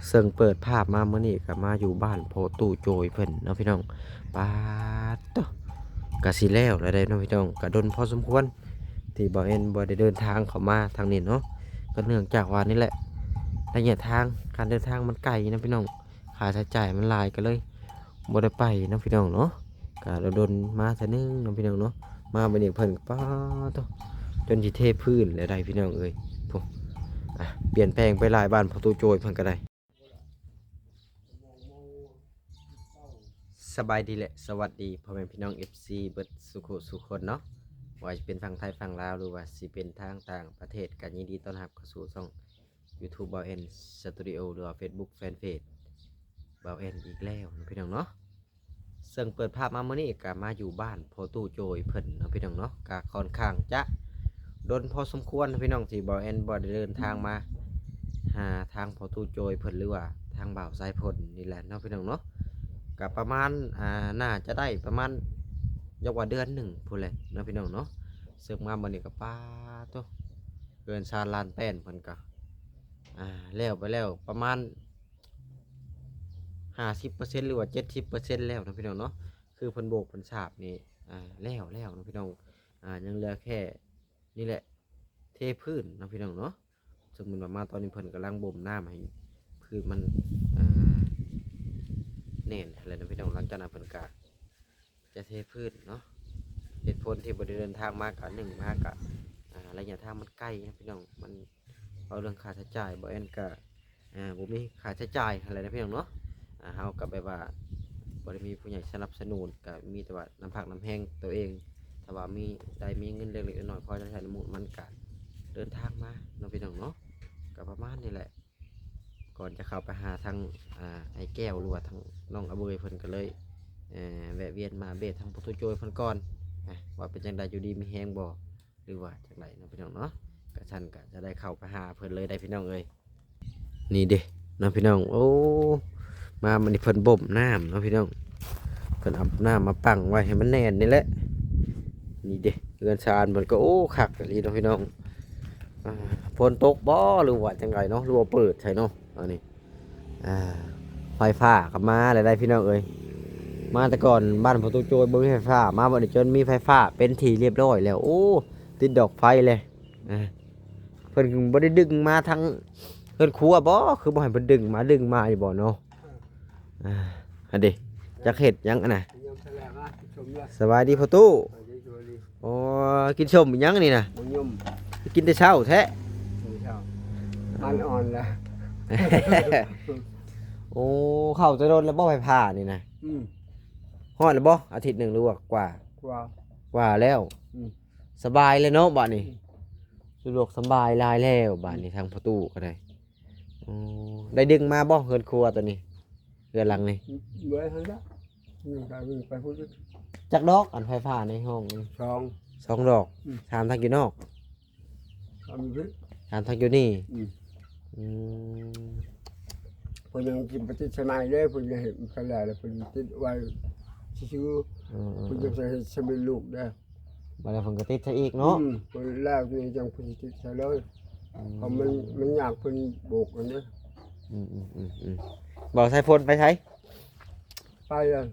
ເຊິ່ງເປີດພາບມາມື້ນີ້ກໍມາຢູ່ບ້ານພໍ່ຕູ້ໂຈຍເພິ່ນເນາະພີ່ນ້ອງ. ປາດໂທ້ ກະຊິແລ້ວແລ້ວເດ້ເນາະພີ່ນ້ອງ, ກະດົນພໍສົມຄວນທີ່ບ່າວແອນບໍ່ໄດ້ເດີນທາງເຂົ້າມາທາງນີ້ເນາະ, ກໍເນື່ອງຈາກວ່ານີ້ແຫຼະ ໄລຍະທາງ ການເດີນທາງມັນໄກເນາະພີ່ນ້ອງ, ຄ່າໃຊ້ຈ່າຍມັນຫຼາຍ ກໍເລີຍບໍ່ໄດ້ໄປເນາະພີ່ນ້ອງເນາະ. ກະດົນໆມາເທື່ອໜຶ່ງເນາະພີ່ນ້ອງເນາະ, ມາບັດນີ້ເພິ່ນກໍ ປາດໂທ້ ຈົນຊິເທພື້ນແລ້ວໄດ໋ພີ່ນ້ອງເອີຍ. ໂອ້ ອ່ະ ປ່ຽນແປງໄປຫຼາຍ ບ້ານພໍ່ຕູ້ໂຈຍເພິ່ນກໍໄດ້. ສະບາຍດີ ແລະ ສະຫວັດດີພໍ່ແມ່ພີ່ນ້ອງ ເອັຟຊີ ເບິດສູ່ຜູ້ສູ່ຄົນເນາະ, ບໍ່ວ່າຈະເປັນຝັ່ງໄທຝັ່ງລາວ ຫຼືວ່າຊິເປັນທາງຕ່າງປະເທດ ກໍຍິນດີຕ້ອນຮັບເຂົ້າສູ່ຊ່ອງຢູທູບບ່າວແອນສະຕູດິໂອ ຫຼືວ່າເຟສບຸກແຟນເພຈບ່າວແອນອີກແລ້ວເນາະພີ່ນ້ອງເນາະ. ເຊິ່ງເປີດພາບມາມື້ນີ້ກໍມາຢູ່ບ້ານພໍ່ຕູ້ໂຈຍເພິ່ນເນາະພີ່ນ້ອງເນາະ, ກໍຄ່ອນຂ້າງຈະດົນພໍສົມຄວນເນາະພີ່ນ້ອງ ທີ່ບ່າວແອນບໍ່ໄດ້ເດີນທາງມາຫາທາງພໍ່ຕູ້ໂຈຍເພິ່ນ ຫຼືວ່າທາງບ່າວສາຍພົນນີ້ແຫຼະເນາະພີ່ນ້ອງເນາະ. ກໍປະມານ ອ່າ ໜ້າຈະໄດ້ປະມານ ຢາກວ່າເດືອນໜຶ່ງພຸ້ນແຫຼະເນາະພີ່ນ້ອງເນາະ. ເຊິ່ງມາມື້ນີ້ກໍ ປາດໂທ້ ເຮືອນຊານລານແປ້ນເພິ່ນກໍ ອ່າ ແລ້ວໄປແລ້ວປະມານ ຫ້າສິບເປີເຊັນ ຫຼືວ່າ ເຈັດສິບເປີເຊັນແລ້ວເນາະພີ່ນ້ອງເນາະ, ຄືເພິ່ນໂບກເພິ່ນສາບນີ້ ອ່າ ແລ້ວແລ້ວເນາະພີ່ນ້ອງ. ອ່າ ຍັງເຫຼືອແຄ່ນີ້ແຫຼະ ເທພື້ນເນາະພີ່ນ້ອງເນາະ. ສົມມຸດວ່າມາຕອນນີ້ ເພິ່ນກຳລັງບົ່ມນ້ຳໃຫ້ພື້ນມັນ ອ່າ ແໜ້ນຫັ້ນແຫຼະເນາະພີ່ນ້ອງ. ຫຼັງຈາກນັ້ນເພິ່ນກະ ຈະເທພື້ນເນາະ. ເຫດຜົນທີ່ບໍ່ໄດ້ເດີນທາງມາກະ ໜຶ່ງມາກະ ອ່າ ໄລຍະທາງມັນໄກນະພີ່ນ້ອງ, ມັນ ເວົ້າເລື່ອງຄ່າໃຊ້ຈ່າຍ ບ່າວແອນກະ ອ່າ ບໍ່ມີຄ່າໃຊ້ຈ່າຍຫັ້ນແຫຼະນະພີ່ນ້ອງເນາະ. ອ່າ ເຮົາກະແບບວ່າບໍ່ໄດ້ມີຜູ້ໃຫຍ່ສະໜັບສະໜູນ, ກະມີແຕ່ວ່ານ້ຳພັກນ້ຳແຮງໂຕເອງ. ຖ້າວ່າມີ ໄດ້ມີເງິນເລັກໆນ້ອຍໆ ພໍໃຊ້ໃນມື້ ມັນກະເດີນທາງມາເນາະພີ່ນ້ອງເນາະ. ກະປະມານນີ້ແຫຼະ. ກ່ອນຈະເຂົ້າໄປຫາທາງ ອ່າ ອ້າຍແກ້ວ ຫຼືວ່າທາງນ້ອງອາເບີຍ ເພິ່ນກໍເລີຍ ເອີ ແວະວຽນມາອັບເດດທາງພໍ່ຕູ້ໂຈຍເພິ່ນກ່ອນ ອ່າ ວ່າເປັນຈັ່ງໃດ ຢູ່ດີມີແຮງບໍ່ ຫຼືວ່າຈັ່ງໃດເນາະພີ່ນ້ອງເນາະ. ກະຊັ້ນກະຈະໄດ້ເຂົ້າໄປຫາເພິ່ນເລີຍໄດ໋ພີ່ນ້ອງເອີຍ. ນີ້ເດ້ເນາະພີ່ນ້ອງ. ໂອ້ ມາມື້ນີ້ເພິ່ນບົ່ມນ້ຳເນາະພີ່ນ້ອງ, ເພິ່ນເອົານ້ຳມາປັ້ງໄວ້ໃຫ້ມັນແໜ້ນນີ້ແຫຼະ. ນີ້ເດ້ ເຮືອນຊານເພິ່ນກໍ ໂອ້ ຄັກອີ່ຫຼີເນາະພີ່ນ້ອງ. ອ່າ ຝົນຕົກບໍ່ ຫຼືວ່າຈັ່ງໃດເນາະ ຫຼືວ່າເປີດໃສ່ເນາະ. ອັນນີ້ ອ່າ ໄຟຟ້າກໍມາແລ້ວໄດ໋ພີ່ນ້ອງເອີຍ. ມາແຕ່ກ່ອນບ້ານພໍ່ຕູ້ໂຈຍບໍ່ມີໄຟຟ້າ, ມາບັດນີ້ຈົນມີໄຟຟ້າເປັນທີ່ຮຽບຮ້ອຍແລ້ວ. ໂອ້ ຕິດດອກໄຟແລ້ວ. ອ່າ ເພິ່ນບໍ່ໄດ້ດຶງມາທາງເຮືອນຄົວບໍ່? ຄືບໍ່ໃຫ້ເພິ່ນດຶງມາ ດຶງມາຢູ່ບໍ່ເນາະ? ອ່າ ຫັ້ນເດ້ ຈັກເຮັດຫຍັງຫັ້ນນະ. ສະບາຍດີພໍ່ຕູ້. ໂອ້ ກິນສົ້ມອີຫຍັງນີ້ນະ? ບໍ່ຍົມ. ກິນແຕ່ເຊົ້າແທ້. ກິນເຊົ້າ ມັນອ່ອນລະ. ໂອ້ ເຂົ້າແຕ່ດົນແລ້ວບໍ່ໄຟຟ້ານີ້ນະ? ອືມ. ຮອດແລ້ວບໍ່ ອາທິດໜຶ່ງ ຫຼືວ່າກວ່າ? ກວ່າ ກວ່າແລ້ວ. ອືມ. ສະບາຍເລີຍເນາະບາດນີ້. ອືມ. ສະດວກສະບາຍຫຼາຍແລ້ວບາດນີ້ ອືມ ທາງພໍ່ຕູ້ກໍໄດ້. ອໍ ໄດ້ດຶງມາບໍ່ເຮືອນຄົວໂຕນີ້ ເຮືອນຫຼັງນີ້? ເມື່ອຍຫັ້ນລະ ຍັງກະໄປພຸ້ນ. ຈັກດອກ ອັນໄຟຟ້າໃນຫ້ອງນີ້? ສອງ ສອງດອກ. ອືມ. ສາມທາງຢູ່ນອກ ສາມຢູ່ພີ້ ສາມທາງຢູ່ນີ້. ອືມ. ອືມ. ເພິ່ນຍັງຊິໄປຕິດໃສ່ໃໝ່ເດ້ ເພິ່ນຍັງເຮັດບໍ່ທັນແລ້ວ ເພິ່ນຕິດໄວ້ຊື່ໆ. ເອີ ເພິ່ນຈະໃສ່ເຮັດສຳເລັດຮູບເດ້. ບາດນີ້ເພິ່ນກໍຕິດໃສ່ອີກເນາະ. ອືມ. ເພິ່ນແລ້ວນີ້ຈັ່ງເພິ່ນຊິຕິດໃສ່ເລີຍ. ອືມ. ເພາະມັນ ມັນຍາກເພິ່ນໂບກຫັ້ນເດ້. ອືມໆໆໆ. ບ່າວສາຍຝົນໄປໃສ? ໄປແລ້ວ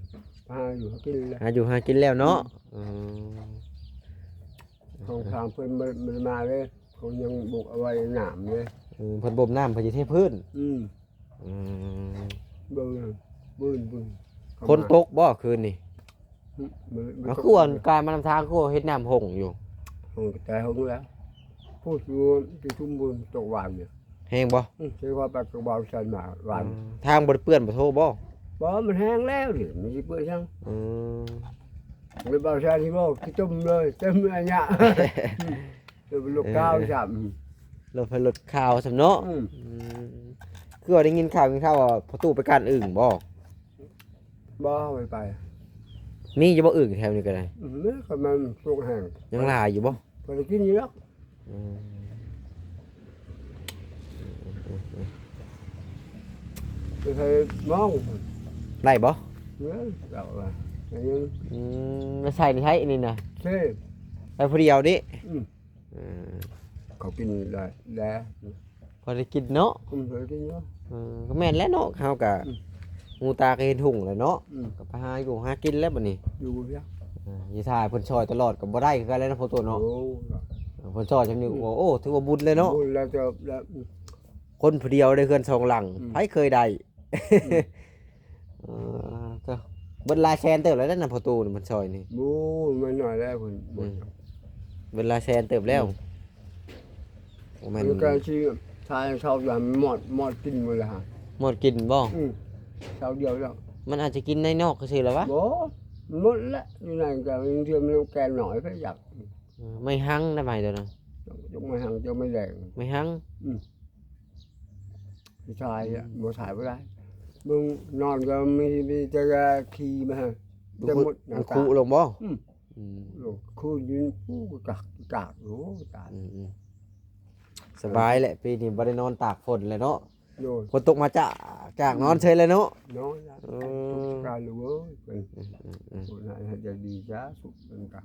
ຫາຢູ່ຫາກິນແລ້ວ ຫາຢູ່ຫາກິນແລ້ວເນາະ. ອືມ. ອືມ. ຂອງທາງເພິ່ນບໍ່ ບໍ່ໄດ້ມາເດ້ ເຂົາຍັງໂບກເອົາໄວ້ນ້ຳເດ້. ອືມ. ເພິ່ນບົ່ມນ້ຳ ເພິ່ນຊິເທພື້ນ. ອືມ. ອືມ. ເບິ່ງ ບືນ ບືນ ຝົນຕົກບໍ່ຄືນນີ້? ອືມ. ມັນ ມັນ ເອົາ ຄືວ່າກາຍມານຳທາງ ຄືວ່າເຫັນນ້ຳຫົ່ງຢູ່. ຫົ່ງແຕ່ຫົ່ງແລ້ວ ຜູ້ຢູ່ທີ່ຊຸມບຸນຕົກຫວານນີ້. ແຮງບໍ່? ອືມ. ເສຍວ່າໄປກັບບ່າວສັນມາຫວານ. ອືມ. ທາງບໍ່ໄດ້ເປື້ອນບໍ່ໂທບໍ່? ບໍ່ ມັນແຮງແລ້ວນີ້ ມັນຊິເປື້ອນຫຍັງ? ອືມ. ແລ້ວບ່າວສັນນີ້ບໍ່ ຂີ້ຕົມເລີຍ ເຕັມເມືອຍະ. ອືມ. ລົດຂາວຊ້ຳ ລົດ ລົດຂາວຊ້ຳເນາະ. ອືມ. ອືມ. ຄືວ່າໄດ້ຍິນຂ່າວ ຍິນຂ່າວວ່າພໍ່ຕູ້ໄປການອຶ່ງບໍ່? ບໍ່ ບໍ່ໄປ. ມີຢູ່ບໍ່ອຶ່ງແຖວນີ້ກໍໄດ້? ອືມ. ນີ້ກໍມັນສຸກແຮງ ຍັງຫຼາຍຢູ່ບໍ່? ພໍໄດ້ກິນຢູ່ດອກ. ອືມ. ໄປໃສ່ມອງ ໄດ້ບໍ່? ເອີ ເຈົ້າວ່າ ໄດ້ຍິນ. ອືມ. ໄປໃສ່ໃນໃຊ້ອັນນີ້ນະ? ເຊ ໄປຜູ້ດຽວນີ້? ອືມ. ເອີ ເຂົາກິນໄດ້ແດ່ ພໍໄດ້ກິນເນາະ. ອືມ. ພໍໄດ້ກິນເນາະ. ເອີ ກໍແມ່ນແຫຼະເນາະ ເຮົາກໍ ອືມ ຫູຕາກໍເຫັນຮຸ່ງແຫຼະເນາະ ອືມ ກໍໄປຫາຢູ່ຫາກິນແລ້ວບັດນີ້ ຢູ່ເພິ່ນ ເອີ ຊິຖ້າໃຫ້ເພິ່ນຊ່ອຍຕະຫຼອດກໍບໍ່ໄດ້ຄືກັນແຫຼະເນາະພໍ່ຕູ້ເນາະ ໂອ້ ເອີ ເພິ່ນຊ່ອຍຈຳນີ້ ອືມ ໂອ້ ໂອ້ ຖືວ່າບຸນເລີຍເນາະ ບຸນແລ້ວເຕີບແລ້ວ ອືມ ຄົນຜູ້ດຽວໄດ້ເຮືອນສອງຫຼັງ ອືມ ໃຜເຄີຍໄດ້ ອືມ ເອີ ກໍເບິດຫຼາຍແສນເຕີບແລ້ວນະພໍ່ຕູ້ນີ້ ເພິ່ນຊ່ອຍນີ້ ໂອ້ ມັນໜ້ອຍແລ້ວເພິ່ນ ອືມ ເບິດຫຼາຍແສນເຕີບແລ້ວ ອືມ ບໍ່ແມ່ນ ມັນກໍຊິ ຖ້າເຂົາຈະມອດ ມອດກິນໝົດແລ້ວຫະ ໝົດກິນບໍ່? ອືມ ເຊົາດຽວແລ້ວ ມັນອາດຈະກິນໃນນອກຊື່ໆແລ້ວວະ ບໍ່ ໝົດແລ້ວ ຢູ່ໃນກໍເທື່ອມັນແກ່ໜ້ອຍໄປຢາກ ເອີ ໄມ້ຫັງໄດ້ໄມ້ຕົວນັ້ນ ຈະໄມ້ຫັງ ຈະໄມ້ແດງ ໄມ້ຫັງ ອືມ ຊິຖ່າຍອະ ອືມ ບໍ່ຖ່າຍບໍ່ໄດ້ ເບິ່ງນອນກໍມີ ມີແຕ່ຂີ້ມາ ແຕ່ໝົດ ມັນຄຸລົງບໍ່? ອືມ ອືມ ໂອ້ ຄືນນີ້ປູກະກາກ ໂອ້ ຕາຍ ອືມໆ ສະບາຍແຫຼະ ປີນີ້ບໍ່ໄດ້ນອນຕາກຝົນແຫຼະເນາະ ໂດຍ ຝົນຕົກມາຈາກ ຈາກນອນ ອືມ ເຊີຍແຫຼະເນາະ ນອນລະ ເອີ ການເວີຍ ເພິ່ນ ອືມໆໆ ໂອ້ ໃຫ້ ໃຫ້ໃຈດີສາທຸເພິ່ນກະ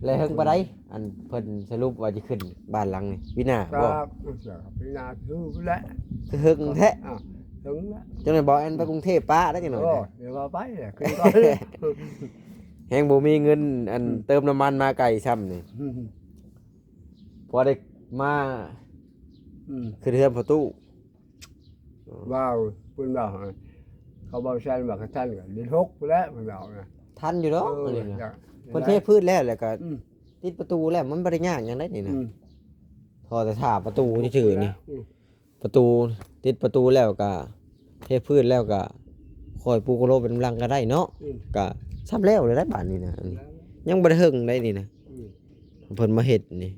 ແລ້ວເຫິງປານໃດ ອັນເພິ່ນສະຫຼຸບວ່າຈະຂຶ້ນບ້ານຫຼັງນີ້ ປີໜ້າບໍ່? ປີໜ້າຄືແຫຼະ ຄືເຫິງແທ້ ອ່າ ເຫິງແລ້ວ ຈັ່ງໃດບໍ່ແອນໄປກຸງເທບປະໄດ້ຈັກໜ້ອຍ ໂອ້ ດຽວວ່າໄປແຫຼະ ຂຶ້ນກ່ອນ ແຮງບໍ່ມີເງິນ ອັນ ອືມ ເຕີມນ້ຳມັນມາໄກຊ້ຳນີ້ ອືມ ພໍໄດ້ມາ ອືມ ຂຶ້ນເຮືອນພໍ່ຕູ້ ວ້າວ ເພິ່ນວ່າ ເຂົາເວົ້າຊັ້ນວ່າຄັນທັນກໍເດືອນຫົກພຸ້ນແຫຼະ ເພິ່ນວ່ານະ ທັນຢູ່ດອກ ເອີ ອັນນີ້ນະ ຢາກ ເພິ່ນເທພື້ນແລ້ວ ແລ້ວກໍ ອືມ ຕິດປະຕູແລ້ວ ມັນບໍ່ໄດ້ຍາກຫຍັງໃດນີ້ນະ ອືມ ພໍແຕ່ຖ້າປະຕູຊື່ໆນີ້ ອືມ ປະຕູ ຕິດປະຕູແລ້ວກໍເທພື້ນແລ້ວກໍຄ່ອຍປູໂກໂລເປັນລັງກໍໄດ້ເນາະ ອືມ ກໍຊ້ຳແລ້ວແລ້ວບາດນີ້ນະ ອັນນີ້ ແລ້ວ ຍັງບໍ່ໄດ້ເຖິງໃດນີ້ນະ ອືມ ເພິ່ນມາເຮັດນີ້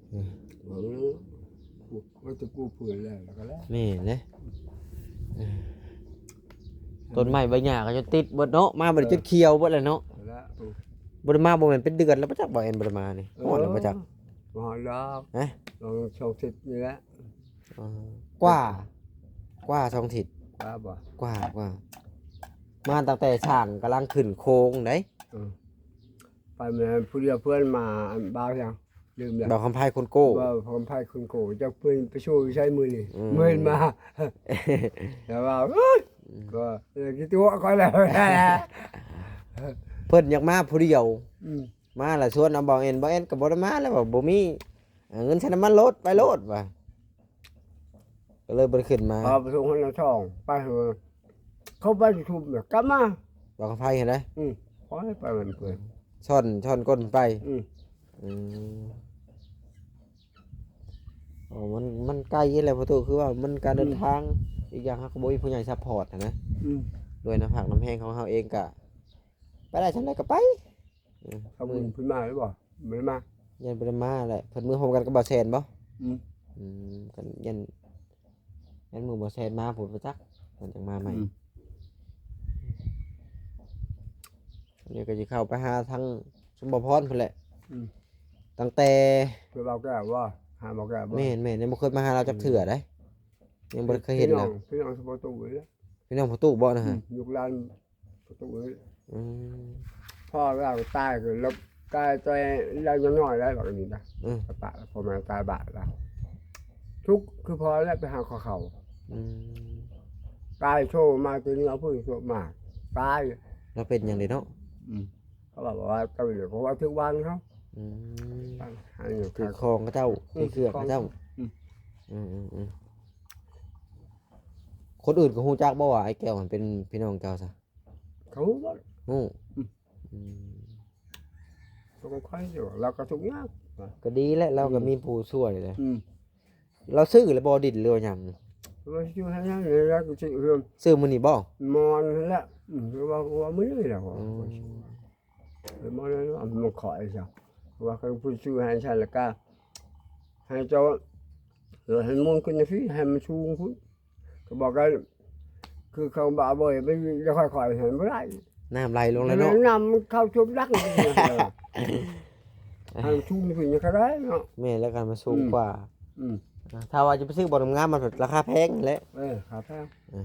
ເອີ ເອີ ມັນຈະກູ້ເພື່ອນແລ້ວ ແລ້ວກໍແລ້ວ ແມ່ນເດ້ ເອີ ຕົ້ນໄມ້ໃບຫຍ້າກໍຈົນຕິດເບິດເນາະ ມາບັດນີ້ ເອີ ຈົນຂຽວເບິດແລ້ວເນາະ ແລ້ວ ອືມ ບໍ່ໄດ້ມາບໍ່ແມ່ນເປັນເດືອນແລ້ວປະຈັກ ບໍ່ແມ່ນບໍ່ໄດ້ມານີ້ ເອີ ຮອດແລ້ວປະຈັກ ບໍ່ຮອດດອກ ຮະ ສອງ ສອງທິດນີ້ແຫຼະ ເອີ ກວ່າ ກວ່າສອງທິດ ກວ່າບໍ່ ກວ່າ ກວ່າ ມາຕັ້ງແຕ່ຊ່າງກຳລັງຂຶ້ນໂຄງໃດ ເອີ ໄປແມ່ນຜູ້ດຽວເພື່ອນມາ ອັນ ບ່າວຫຍັງ ລືມແລ້ວ ບ່າວຄຳໄພຄົນໂກ້ ບ່າວຄຳໄພຄົນໂກ້ ຈັກເພິ່ນໄປໂຊຢູ່ໃສມື້ນີ້ ອືມ ມື້ມາ ແຕ່ວ່າ ອືມ ກໍເລີຍຄິດຕົວະຂ້ອຍແລ້ວ ເພິ່ນຢາກມາຜູ້ດຽວ ອືມ ມາລະຊວນເອົາບ່າວແອນ ບ່າວແອນກໍບໍ່ໄດ້ມາແລ້ວ ວ່າບໍ່ມີ ເອີ ເງິນໃຊ້ນ້ຳມັນລົດ ໄປໂລດວ່າ ກໍເລີຍບໍ່ໄດ້ຂຶ້ນມາ ເອົາໄປສົ່ງໃຫ້ນາທອງ ໄປ ເຂົາໄປປະຊຸມ ກັບມາ ບ່າວຄຳໄພຫັ້ນໃດ ອືມ ຂໍໃຫ້ໄປນຳເພິ່ນ ຊ່ອນ ຊ່ອນກົ້ນໄປ ອືມ ອືມ ອໍ ມັນ ມັນໄກແຫຼະພໍ່ຕູ້ ຄືວ່າມັນການເດີນທາງ ອືມ ອີກຢ່າງເຮົາກໍບໍ່ມີຜູ້ໃຫຍ່ຊັບພອດຫັ້ນນະ ອືມ ດ້ວຍນ້ຳພັກນ້ຳແຮງຂອງເຮົາເອງກະ ໄປໄດ້ຊ່ຳໃດກໍໄປ ເອີ ເຂົາບຸນເພິ່ນມາແລ້ວບໍ່? ບໍ່ໄດ້ມາ ຢ້ານບໍ່ໄດ້ມາແຫຼະ ເພິ່ນເມືອພ້ອມກັນກັບບ່າວແຊນບໍ່? ອືມ ອືມ ຄັນຢ້ານ ຢ້ານມື້ບ່າວແຊນມາພຸ້ນປະຈັກ ເພິ່ນຈັ່ງມາໃໝ່ ອືມ ອັນນີ້ກໍຊິເຂົ້າໄປຫາທາງສົມພອນພຸ້ນແຫຼະ ອືມ ຕັ້ງແຕ່ ເພິ່ນເວົ້າແກ້ວບໍ່? ຫາເວົ້າແກ້ວບໍ່? ແມ່ນໆ ຍັງບໍ່ເຄີຍມາຫາລາວຈັກເທື່ອໃດ ອືມ ຍັງບໍ່ເຄີຍເຫັນລາວ ພີ່ນ້ອງ ພີ່ນ້ອງສະປະຕູເລີຍ ພີ່ນ້ອງປະຕູບໍ່ນະ? ອືມ ລູກຫຼານ ປະຕູເອີຍ ອືມ ພໍ່ລາວຕາຍກໍລາວຕາຍແຕ່ລາວຍັງນ້ອຍໄດ໋ ບັກນີ້ນະ ອືມ ປະ ພໍ່ແມ່ຕາຍບາດລາວ ທຸກຄືພໍ່ແລ້ວໄປຫາຂໍເຂົ້າ ອືມ ຕາຍໂຊມາແຕ່ເໜືອພຸ້ນໂຊມາ ຕາຍ ລາວເປັນຫຍັງເດເນາະ ອືມ ເຂົາວ່າ ວ່າເຈົ້າເດ ເຂົາວ່າຖືກວາງເຂົາ ອືມ ອັນນີ້ຖືກຂອງເຂົາເຈົ້າ ອືມ ຖືກເຄື່ອງເຂົາເຈົ້າ ອືມ ອືມໆໆ ຄົນອື່ນກໍຮູ້ຈັກບໍ່ວ່າອ້າຍແກ້ວຫັ້ນເປັນພີ່ນ້ອງເຈົ້າຊະ? ເຂົາຮູ້ໝົດ ຮູ້ ອືມ ອືມ ຕົວຂອງຂ້ອຍຢູ່ ລາວກໍທຸກຍາກ ກໍດີແຫຼະ ລາວກໍ ອືມ ມີຜູ້ຊ່ວຍແຫຼະ ອືມ ລາວຊື້ແລ້ວບໍ່ດິນ ຫຼືວ່າຫຍັງ? ວ່າຊິໃຫ້ຫຍັງ ແລ້ວກໍຊິເຮືອນ ຊື້ມື້ນີ້ບໍ່? ມອນຫັ້ນແຫຼະ ອືມ ວ່າ ວ່າມື້ນີ້ແຫຼະ ອືມ ເອີ ມອນນັ້ນ ມັນຂໍໃຫ້ເຈົ້າ ວ່າຄັນເພິ່ນຊື້ໃຫ້ຊັ້ນ ແລ້ວກໍໃຫ້ເຈົ້າ ເອີ ໃຫ້ໝູນຂຶ້ນຈັ່ງຊີ້ ໃຫ້ມັນສູງພຸ້ນ ກໍບອກກັນ ຄືເຂົາບາເບີຍໄປ ແລ້ວຄ່ອຍໆ ເຫັນບໍ່ໄດ້ ນ້ຳໄຫຼລົງແລ້ວເນາະ ນ້ຳມັນເຂົ້າຖ້ວມຫຼັງ ເອີ ໃຫ້ສູງຂຶ້ນຍັງກໍໄດ້ເນາະ ແມ່ນແລ້ວ ຄັນມັນສູງ ອືມ ກວ່າ ອືມ ອ່າ ຖ້າວ່າຈະໄປຊື້ບ່ອນງາມໆ ມັນລາຄາແພງແຫຼະ ເອີ ລາຄາແພງ ເອີ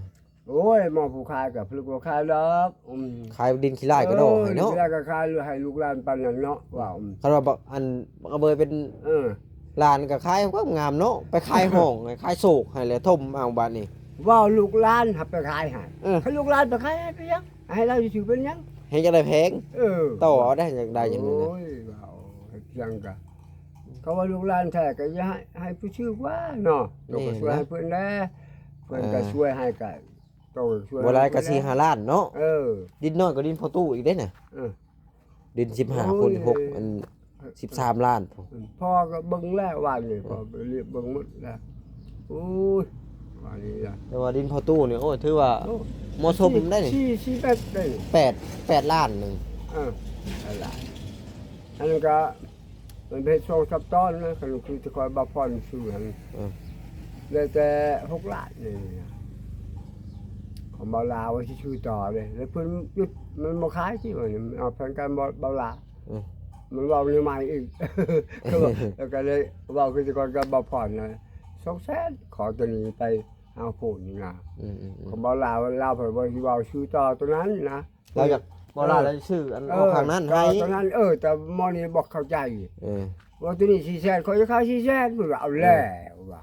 ໂອ້ຍ ໝໍຜູ້ຂາຍກໍຜະລິດບໍ່ຂາຍດອກ ອືມ ຂາຍດິນຂີ້ຫຼ້າຍກະດອກໃຫ້ເນາະ ເອີ ຂີ້ຫຼ້າຍກໍຂາຍໃຫ້ລູກຫຼານປານນັ້ນເນາະ ອືມ ວ່າ ອືມ ຄັນວ່າບັກອັນ ບັກອາເບີຍເປັນ ເອີ ຫຼານກໍຂາຍຄວາມງາມເນາະ ໄປຂາຍຫ້ອງ ຂາຍໂຊກໃຫ້ແລ້ວຖົມເອົາບາດນີ້ ເວົ້າລູກຫຼານຫາໄປຂາຍໃຫ້ ເອີ ຄັນລູກຫຼານໄປຂາຍໃຫ້ເປັນຫຍັງ? ໃຫ້ລາວຊື່ໆເປັນຫຍັງ? ເຮັດຈັ່ງໃດແພງ? ເອີ ຕໍ່ເອົາໄດ້ ຢາກໄດ້ຈັ່ງນັ້ນນະ. ໂອ້ຍ ເວົ້າເຮັດຫຍັງກະ ເຂົາວ່າລູກຫຼານແທ້ກະຢ່າໃຫ້ ໃຫ້ຜູ້ຊື່ກວ່າເນາະ. ແມ່ນ ໂຕກະຊ່ວຍໃຫ້ເພິ່ນແດ່ ເພິ່ນກະ ອ່າ ຊ່ວຍໃຫ້ກະ ໂຕກະຊ່ວຍ ບໍ່ຫຼາຍກະສີ່ຫ້າລ້ານເນາະ. ເອີ ດິນນ້ອຍກວ່າດິນພໍ່ຕູ້ອີກເດ້ນະ. ເອີ ດິນສິບຫ້າ ໂອ້ຍ ຄູນຫົກ ອັນ ສິບສາມລ້ານພຸ້ນ. ພໍ່ກໍເບິ່ງແລ້ວວານນີ້ ພໍ່ໄປລຽບເບິ່ງໝົດແລ້ວ. ໂອ້ຍ ວານນີ້ລະ ແຕ່ວ່າດິນພໍ່ຕູ້ນີ້ ໂອ້ຍ ຖືວ່າ ໂອ້ ເໝາະສົມໄດ໋ນີ້ ສີ່ ສີ່ແມັດໄດ໋ນີ້ ແປດ ແປດລ້ານໜຶ່ງ. ເອີ ນັ້ນລະ ອັນນັ້ນກໍ ມັນເຮັດສອງສາມຕອນນະ ຄັນຄືແຕ່ກ່ອນບ່າວພອນຊື້ຫັ້ນ ເອີ ໄດ້ແຕ່ຫົກລ້ານນີ້. ຂອງບ່າວລາວຊິຊື້ຕໍ່ເດ້ ແລ້ວເພິ່ນຢຸດ ມັນບໍ່ຂາຍຕິ ວ່ານີ້ ມັນເອົາແຜນການບ່າວ ບ່າວລາວ ເອີ ມັນເວົ້າແນວໃໝ່ອີກ. ແລ້ວກໍເລີຍເວົ້າຄືແຕ່ກ່ອນກັບບ່າວພອນນະ ສອງແສນ ຂໍຕົວນີ້ໄປເອົາໂພນນີ້ນະ. ອືມໆໆ ຂອງບ່າວລາວ ລາວເພິ່ນວ່າຊິເວົ້າຊື້ຕໍ່ຕົວນັ້ນນະ. ລາວຢາກ ບໍ່ລາວ ເອີ ລາວຊິຊື້ອັນ ເອີ ອອກຂ້າງນັ້ນໃຫ້ ຕໍ່ຕົວນັ້ນ. ເອີ ແຕ່ໝໍນີ້ບໍ່ເຂົ້າໃຈ ເອີ ວ່າຕົວນີ້ສີ່ແສນ ຂ້ອຍຈະຂາຍສີ່ແສນ ເພິ່ນວ່າເອົາແລ້ວວ່າ.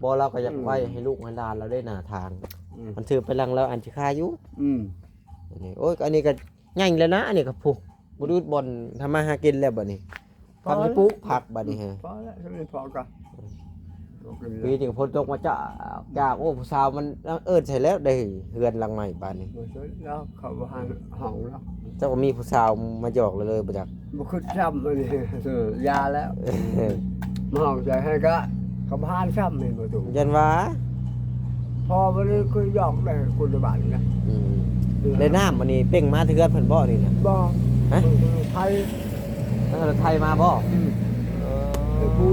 ບໍ່ ລາວກໍຢາກ ອືມ ໄວ້ໃຫ້ລູກໃຫ້ຫຼານລາວເດ້ໜ້າທາງ ອືມ ມັນຖືກໄປຫຼັງແລ້ວອັນຊິຂາຍຢູ່. ອືມ ອັນນີ້ ໂອ້ຍ ອັນນີ້ກໍໃຫຍ່ແລ້ວນະ ອັນນີ້ກໍ ຜູ້ ບໍ່ດຸດບ່ອນທຳມາຫາກິນແລ້ວບັດນີ້. ພໍແລ້ວ ທຳຢູ່ປູກຜັກບັດນີ້ ພໍແລ້ວ ຊ່ຳນີ້ພໍກໍ ອືມ ພໍກິນແລ້ວ. ປີນີ້ກໍຝົນຕົກມາຈາກ ຈາກ ໂອ້ ຜູ້ສາວມັນເອີ້ນໃສ່ແລ້ວ ໄດ້ເຮືອນຫຼັງໃໝ່ບາດນີ້. ບໍ່ສົນແລ້ວ ເຂົາບໍ່ຫັນຫ້ອງແລ້ວ ເຈົ້າກໍມີຜູ້ສາວມາຢອກເລີຍບໍ່ຈັກ. ບໍ່ຄິດຊ້ຳອັນນີ້ ເອີ ຢ່າແລ້ວ ມາຫ້ອງໃສ່ໃຫ້ກະ ເຂົາບໍ່ຫັນຊ້ຳ ເຫັນບໍ່ຕູ້ ຢ້ານວ່າ ພໍບໍ່ໄດ້ຄືຢອກໄດ້ຄົນໃນບ້ານນະ. ອືມ ແລ້ວນ້ຳອັນນີ້ເປັ່ງມາເຮືອນເພິ່ນບໍ່ນີ້ນະ? ບໍ່ ຮະ ໄຖ ເອີ ໄຖມາບໍ່? ອືມ ເອີ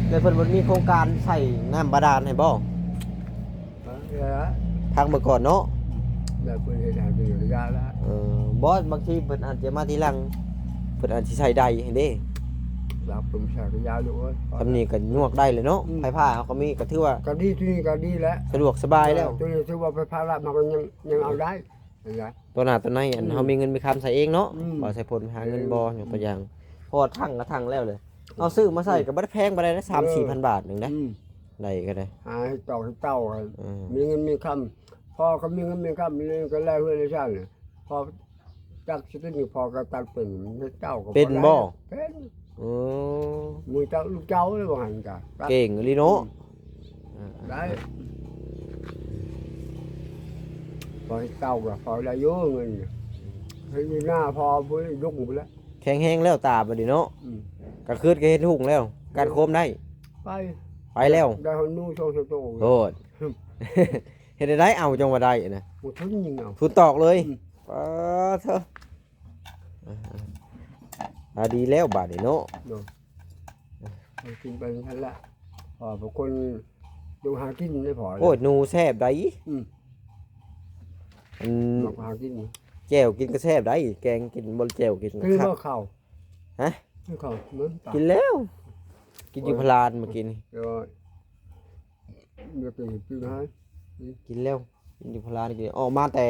ແລ້ວເພິ່ນບໍ່ມີໂຄງການໃສ່ນ້ຳບາດານໃຫ້ບໍ່? ເອີ ພັກເບິ່ງກ່ອນເນາະ ແລ້ວເພິ່ນເຮັດໃຫ້ເປັນໄລຍະລະ. ເອີ ບໍ່ ບາງທີເພິ່ນອາດຈະມາທີຫຼັງ ເພິ່ນອາດຊິໃສ່ໄດ້ຫັ້ນເດ້. ລາວເພິ່ນໃສ່ໄລຍະຢູ່ເອີຍ ສ່ຳນີ້ກໍຍວກໄດ້ແລ້ວເນາະ. ອືມ ໄຟຟ້າເຮົາກໍມີ ກໍຖືວ່າ ກໍດີ ຕົວນີ້ກໍດີແລ້ວ ສະດວກສະບາຍແລ້ວ. ເອີ ຕົວນີ້ຖືວ່າໄຟຟ້າລາວ ມັນກໍຍັງ ຍັງເອົາໄດ້. ຕົວໜ້າຕົວໃນ ອັນ ອືມ ເຮົາມີເງິນມີຄຳໃສ່ເອງເນາະ ອືມ ວ່າໃສ່ຜົນຫາເງິນບໍ່ ອືມ ຍົກຕົວຢ່າງ ເພາະວ່າຖັງລະຖັງແລ້ວເລີຍ ເຮົາຊື້ມາໃສ່ກໍບໍ່ໄດ້ແພງປານໃດນະ ສາມສີ່ພັນບາດໜຶ່ງເດ້. ອືມ ໄດ້ກໍໄດ້ ຫາເຕົາ ເຕົາ ເອີ ມີເງິນມີຄຳ ພໍກໍມີເງິນມີຄຳ ນີ້ກໍແລເຮືອນແລຊານ ພໍຈັກຊິເປັນ ພໍກໍຕັດເປັນ ເຮັດເຕົາກໍ ເປັນບໍ່? ເປັນ. ໂອ້ ມື້ເຈົ້າ ລູກເຈົ້າເລີຍວ່າຫັ້ນກະ ເກັ່ງອີ່ຫຼີເນາະ. ອືມ ໄດ້ ພໍເຮັດເຕົາກໍພໍໄດ້ຢູ່ເງິນ ເຮັດຢູ່ນາພໍບໍ່ໄດ້ລຸງພຸ້ນແຫຼະ. ແຂງແຮງແລ້ວຕາບັດນີ້ເນາະ. ອືມ ກາງຄືນກໍເຮັດຫຸງແລ້ວ ການໂຄມໄດ້ ໄປ ໄປແລ້ວ ໄດ້ຮອດໜູສອງສາມໂຕ. ໂອ້ ເຮັດໄດ້ ເອົາຈັ່ງວ່າໄດ້ນະ ບໍ່ທົນຍິງເອົາ ທຸນຕອກເລີຍ. ອືມ ປາດເທີ ອ່າ ດີແລ້ວບາດນີ້ເນາະ. ໂດຍ ເອົາກິນໄປຊັ້ນລະ ເພາະວ່າຄົນ ລູກຫາກິນໄດ້ພໍ. ໂອ້ຍ ໜູແຊບໃດ໋. ອືມ ອັນ ມັກຫາກິນ ແຈ່ວກິນກໍແຊບໃດ໋ ແກງກິນບໍ່ ແຈ່ວກິນກໍຄັກ. ກິນບໍ່ເຂົ້າ? ຮະ? ກິນເຂົ້າ ກິນແລ້ວ ກິນຢູ່ພະລານມື້ກີ້ນີ້. ແຕ່ວ່າ ບໍ່ໄດ້ກິນໃຫ້ ກິນແລ້ວ ກິນຢູ່ພະລານ ກິນ ອອກມາແຕ່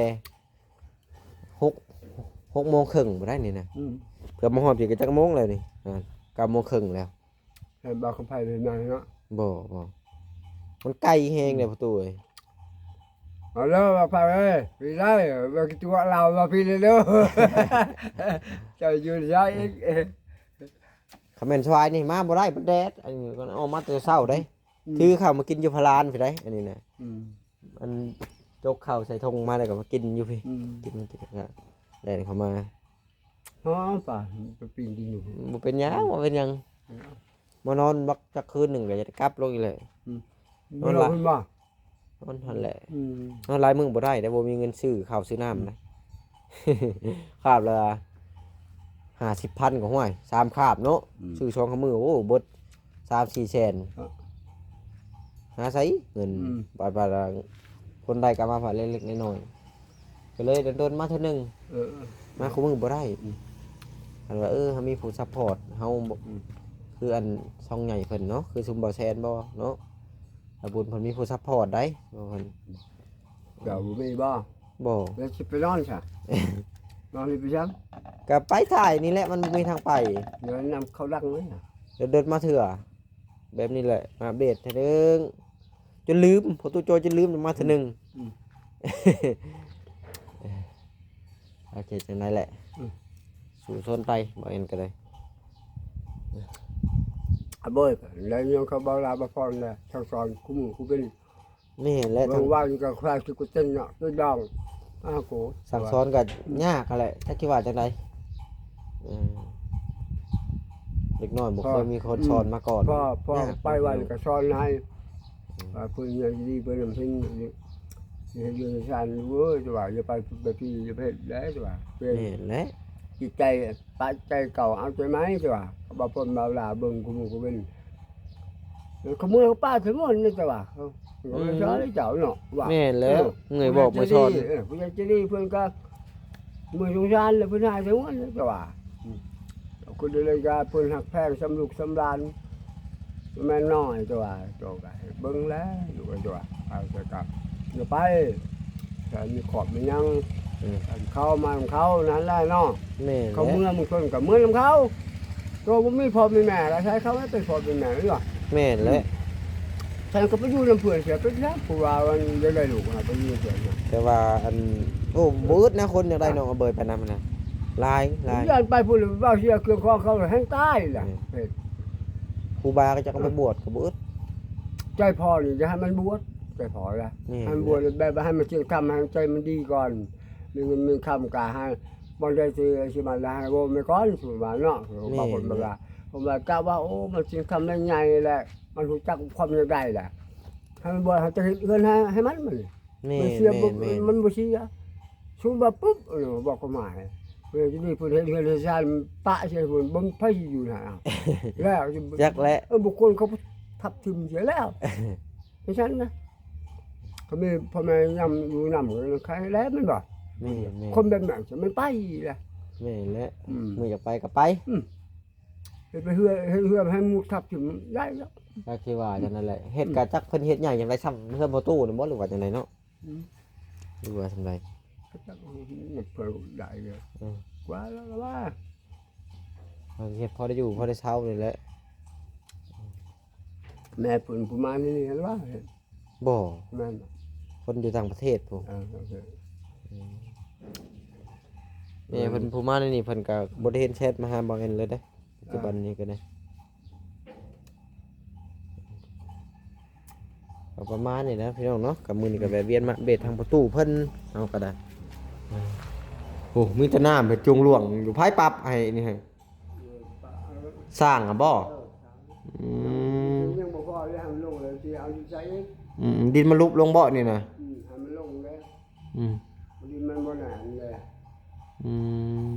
ຫົກ ຫົກໂມງເຄິ່ງບໍ່ໄດ້ນີ້ນະ. ອືມ ເກືອບມາຮອດພີ້ກໍຈັກໂມງແລ້ວນີ້? ອ່າ ເກົ້າໂມງເຄິ່ງແລ້ວ. ໃຫ້ບ່າວຄຳໄພໄປນຳເນາະ. ບໍ່ ບໍ່ ມັນໄກແຮງເດ້ ອືມ ປະຕູເອີຍ. ເອົາເດີ ບ່າວຄຳໄພເອີຍ ໄປໄດ້ ບໍ່ກິນຕົວລາວມາພີ້ເລີຍເດີ ເຈົ້າຢູ່ໃສອີກ? ຄັນແມ່ນສວາຍນີ້ມາບໍ່ໄດ້ ມັນແດດ ອັນນີ້ກໍອອກມາແຕ່ເຊົ້າເດ້. ອືມ ຖືເຂົ້າມາກິນຢູ່ພະລານພີ້ໄດ໋ ອັນນີ້ນະ. ອືມ ອັນຈົກເຂົ້າໃສ່ຖົງມາແລ້ວກໍມາກິນຢູ່ພີ້. ອືມ ກິນມັນຕິດກະແລ່ນເຂົ້າມາ ຫາປາໄປປີ້ງກິນຢູ່. ບໍ່ເປັນຫຍັງ ອືມ ບໍ່ເປັນຫຍັງ. ອືມ ມານອນບັກຈັກຄືນໜຶ່ງກໍຈະໄດ້ກັບລົງອີກແຫຼະ. ອືມ ນອນລະ ນອນຫັ້ນແຫຼະ. ອືມ ນອນຫຼາຍມື້ບໍ່ໄດ້ເດ້ ບໍ່ມີເງິນຊື້ເຂົ້າຊື້ນ້ຳນະ. ອືມ ຄາບລະຫ້າສິບພັນກໍ ຫ້ວຍ ສາມຄາບເນາະ. ອືມ ຊື້ສອງສາມມື້ ໂອ້ ເບິດ ສາມສີ່ແສນ ເອີ ຫາໃສເງິນ. ອືມ ບາດ ບາດ ຄົນໄດ້ກໍມາຝາກເລັກໆນ້ອຍໆ ກໍເລີຍດົນໆມາເທື່ອໜຶ່ງ. ເອີ ມາຄູ່ມື້ບໍ່ໄດ້. ອືມ ອັນວ່າ ເອີ ເຮົາມີຜູ້ຊັບພອດເຮົາບໍ່ ອືມ ຄືອັນຊ່ອງໃຫຍ່ເພິ່ນເນາະ ຄືຊຸມບໍ່ແຊນບໍ່ເນາະ ອາບຸນເພິ່ນມີຜູ້ຊັບພອດໄດ໋ ເພິ່ນ ເຈົ້າບໍ່ມີບໍ່? ບໍ່ ແລ້ວຊິໄປນອນຊະ? ນອນນີ້ໄປຫຍັງ? ກໍໄປຖ່າຍນີ້ແຫຼະ ມັນບໍ່ມີທາງໄປ. ແນວນຳເຂົາດັງເລີຍນະ ເດີນໆມາເທື່ອ ແບບນີ້ແຫຼະ ມາອັບເດດເທື່ອໜຶ່ງ. ຈົນລືມ ພໍ່ຕູ້ໂຈຍຈົນລືມ ມາເທື່ອໜຶ່ງ. ອືມ ໂອເຄ ຈັ່ງໃດແຫຼະ ອືມ ສູ້ຊົນໄປ ບໍ່ແມ່ນກໍໄດ້ ອາ ບໍ່ ແລ້ວຍັງເຂົາເວົ້າລາວບໍ່ພອນແຫຼະ ສັ່ງສອນຄູ່ມື້ຄູ່ເປັນ ແມ່ນແຫຼະ ເບິ່ງວ່ານີ້ກໍຄວາຍຊິກູເຕັນເນາະ ຕົວດອງ ອ້າໂກ ສັ່ງສອນກໍຍາກຫັ້ນແຫຼະ ຈັກຊິວ່າຈັ່ງໃດ ເອີ ເດັກນ້ອຍບໍ່ເຄີຍມີຄົນສອນມາກ່ອນ ພໍ ພໍ ຍາກ ໄປວັນກໍສອນໃຫ້ ອືມ ວ່າເພິ່ນຍັງດີ ເພິ່ນນຳເພິ່ນເຮັດຢູ່ໃນຊານເວີຍ ແຕ່ວ່າຢ່າໄປ ໄປທີ່ ຢ່າໄປເຮັດໄດ້ ແຕ່ວ່າເປັນ ແມ່ນແຫຼະ ຈິດໃຈ ປະໃຈເກົ່າ ເອົາໃຈໃໝ່ ແຕ່ວ່າເຂົາບໍ່ພົ້ນມາລາເບິ່ງຄູ່ມື້ຄູ່ເວັນ ເອີ ຂະເມືອປາດສະໝົນນີ້ ແຕ່ວ່າເຂົາ ເອີ ເຂົາບໍ່ສອນເຈົ້າເນາະ ວ່າ ແມ່ນແລ້ວ ເອີ ເມື່ອຍບອກເມື່ອຍສອນ ເອີ ຜູ້ໃຫຍ່ໃຈດີເພິ່ນກໍ ເມື່ອສົງສານແລ້ວເພິ່ນໃຫ້ທັງໝົດແລ້ວ ແຕ່ວ່າ ອືມ ເອົາຄືໄດ້ເລີຍກະເພິ່ນຮັກແພງສ່ຳລູກສ່ຳຫຼານ ແມ່ນນ້ອຍ ແຕ່ວ່າໂຕກະເບິ່ງແລ້ວ ຢູ່ກັນຕົວະ ໄປແຕ່ກະຢ່າໄປ ຖ້າມີຄອບມີຫຍັງ ອືມ ອັນເຂົາມານຳເຂົານັ້ນແຫຼະເນາະ ແມ່ນແຫຼະ ເຂົາເມືອບາງຄົນກະເມືອນຳເຂົາ ໂຕບໍ່ມີພໍ່ມີແມ່ລະ ໃຊ້ເຂົາເປັນພໍ່ເປັນແມ່ແມ່ນບໍ່? ແມ່ນແຫຼະ ອືມ ແຕ່ກໍໄປຢູ່ນຳເພື່ອນເສຍ ເປັນຫຍັງຜູ້ວ່າມັນຢາກໄດ້ລູກຫັ້ນ ໄປຢູ່ນຳເພື່ອນ ແຕ່ວ່າອັນ ໂອ້ ບໍ່ອຶດນະ ຄົນຢາກໄດ້ນ້ອງອາເບີຍໄປນຳຫັ້ນນະ ຫຼາຍ ຫຼາຍ ຢ້ານໄປພຸ້ນລະ ເວົ້າເສຍເຄື່ອງຂອງເຂົາແຮ່ງຕາຍລະ ອືມ ເອີ ຄູບາກໍຈັກເອົາໄປບວດກໍບໍ່ອຶດ ໃຈພໍ່ນີ້ຢ່າໃຫ້ມັນບວດ ໃຈພໍ່ລະ ແມ່ນ ໃຫ້ມັນບວດແລ້ວ ແບບວ່າໃຫ້ມັນຊຽງທຳ ໃຫ້ໃຈມັນດີກ່ອນ ມີເງິນມີຄຳກໍໃຫ້ ບໍ່ໄດ້ຊິ ຊິມາລະໃຫ້ໂວ້ແມ່ກ່ອນ ສົມມຸດວ່າເນາະ ແມ່ນ ບາງຄົນແບບວ່າ ເພິ່ນວ່າກະວ່າ ໂອ້ ມັນຊິງຄຳໄດ້ໃຫຍ່ແຫຼະ ມັນຮູ້ຈັກຄວາມຢາກໄດ້ແຫຼະ ໃຫ້ມັນບໍ່ ໃຫ້ເຈົ້າເຮັດເຮືອນໃຫ້ ໃຫ້ມັນ ມັນ ແມ່ນ ມັນເສຍ ແມ່ນ ບໍ່ ແມ່ນ ມັນບໍ່ເສຍ ສົມມຸດວ່າປຶບ ເອີ ບອກຄວາມໝາຍ ເພິ່ນຈະມີ ເພິ່ນເຮັດເຮືອນເຮັດຊານປະໃສ່ພຸ້ນ ບໍ່ມີໃຜຊິຢູ່ນະ ເອົາ ແລ້ວ ຈັກແຫຼະ ເອີ ບຸກຄົນເຂົາທັບຖິ້ມເສຍແລ້ວ ຈັ່ງຊັ້ນນະ ເຂົາມີພໍ່ແມ່ນຳ ຢູ່ນຳ ໃຄແລ້ວແມ່ນບໍ່? ແມ່ນໆ ຄົນແບບນັ້ນມັນໄປລະ ແມ່ນແຫຼະ ອືມ ເມື່ອຢາກໄປກໍໄປ ອືມ ເຮັດໄປເຮືອ ເຮັດເຮືອໃຫ້ໝູ່ທັບຖິ້ມໄດ້ແລ້ວ ກໍຄືວ່າຈັ່ງນັ້ນແຫຼະ ເຮັດ ອືມ ກໍຈັກເພິ່ນເຮັດໃຫຍ່ຈັ່ງໃດ ສ່ຳເຮືອນພໍ່ຕູ້ນີ້ບໍ່ ຫຼືວ່າຈັ່ງໃດເນາະ? ອືມ ຫຼືວ່າຈັ່ງໃດ ເພິ່ນໄດ້ເດີ ອືມ ກວ່າແລ້ວວ່າ ເຮັດພໍໄດ້ຢູ່ພໍໄດ້ເຊົານີ້ແຫຼະ ແມ່ເພິ່ນປະມານນີ້ຫັ້ນວ່າ ບໍ່ ແມ່ນ ຄົນຢູ່ຕ່າງປະເທດພຸ້ນ ເອີ ໂອເຄ ອືມ ແມ່ເພິ່ນຜູ້ມາໃນນີ້ ເພິ່ນກໍບໍ່ໄດ້ເຫັນແຊັດມາຫາບ່າວແອນເລີຍເດ້ ປັດຈຸບັນນີ້ກໍໄດ້ ກໍປະມານນີ້ນະພີ່ນ້ອງເນາະ ກໍມື້ນີ້ກໍແວະວຽນມາອັບເດດທາງປະຕູເພິ່ນ ເຮົາກໍໄດ້ ໂອ້ ມີແຕ່ນ້ຳເຮັດຈຸງຫຼວງຢູ່ ໃຜປັບໃຫ້ນີ້ໃຫ້? ສ້າງຫັ້ນບໍ່? ເອີ ສ້າງ ອືມ ຍັງບໍ່ພໍເລີຍ ໃຫ້ມັນລົງເລີຍ ຊິເອົາຢູ່ໃສອີກ? ອືມ ດິນມັນຫຼຸບລົງບໍ່ນີ້ນະ? ອືມ ໃຫ້ມັນລົງເລີຍ ອືມ ດິນມັນບໍ່ໜາແລ້ວ ອືມ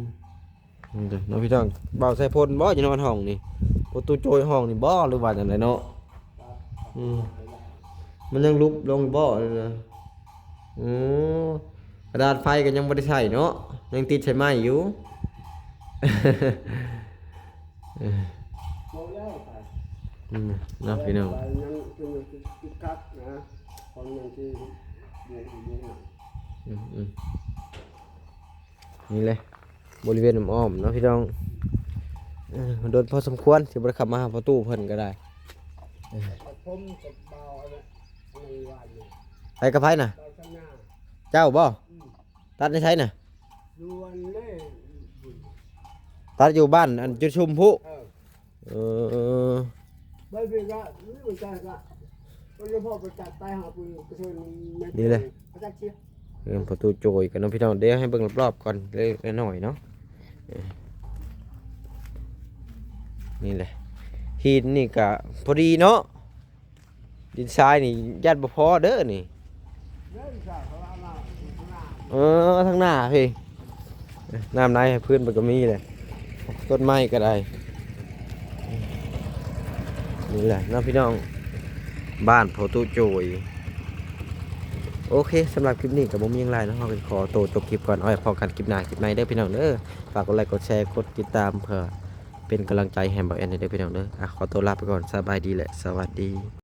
ເນາະພີ່ນ້ອງ ບ່າວໄຊພົນບໍ່ ຢູ່ນອນຫ້ອງນີ້ ປະຕູໂຈຍຫ້ອງນີ້ບໍ່ ຫຼືວ່າຈັ່ງໃດເນາະ? ອືມ ມັນຍັງຫຼຸບລົງບໍ່ນີ້ນະ? ໂອ້ ກະດານໄຟກໍຍັງບໍ່ໄດ້ໃຊ້ເນາະ ຍັງຕິດໃສ່ໄມ້ຢູ່ ອືມ ເນາະພີ່ນ້ອງ ຍັງ ຍັງຕິດຂັດນະ ຄົນຍັງທີ່ຢູ່ ຢູ່ ຢູ່ ອືມໆ ນີ້ແຫຼະ ບໍລິເວນອ້ອມໆ ເນາະພີ່ນ້ອງ ເອີ ໂດນພໍສົມຄວນ ທີ່ບໍ່ໄດ້ເຂົ້າມາຫາປະຕູເພິ່ນກໍໄດ້ ເອີ ໃຜກັບໃຜນະ? ເຈົ້າບໍ່? ອືມ ຕັດໃນໃສນະ? ຢູ່ອັນນີ້ ຕັດຢູ່ບ້ານອັນຈຸດຊຸມພຸ້ນ ເອີ ເອີ ໄປເວກະ ນີ້ມັນກະ ກະ ກໍເລີຍພໍໄປຕັດໄປຫາຜູ້ກະເຊີນແມ່ນ ນີ້ແຫຼະ ປະຈັກເສຍ ເຮືອນປະຕູໂຈຍກັນເນາະພີ່ນ້ອງ ດຽວໃຫ້ເບິ່ງລອບໆກ່ອນເລັກໆນ້ອຍໆເນາະ ເອີ ນີ້ແຫຼະ ຫີນນີ້ກະພໍດີເນາະ ດິນຊາຍນີ້ຢ້ານບໍ່ພໍເດີນີ້ ເອີ ທາງໜ້າພີ້ ນ້ຳໃນໃຫ້ພື້ນມັນກໍມີແຫຼະ ຕົ້ນໄມ້ກໍໄດ້ ນີ້ແຫຼະເນາະພີ່ນ້ອງ ບ້ານພໍ່ຕູ້ໂຈຍ ໂອເຄ ສຳລັບຄລິບນີ້ກໍບໍ່ມີຫຍັງຫຼາຍເນາະ ເຮົາກໍຂໍໂຕຈົບຄລິບກ່ອນ ເອົາໄວ້ພໍ້ກັນຄລິບໜ້າຄລິບໃໝ່ເດີພີ່ນ້ອງເດີ ຝາກກົດໄລກົດແຊ ກົດຕິດຕາມ ເພື່ອເປັນກຳລັງໃຈໃຫ້ບ່າວແອນເດີພີ່ນ້ອງເດີ ອາ ຂໍໂຕລາໄປກ່ອນ ສະບາຍດີ ແລະ ສະຫວັດດີ.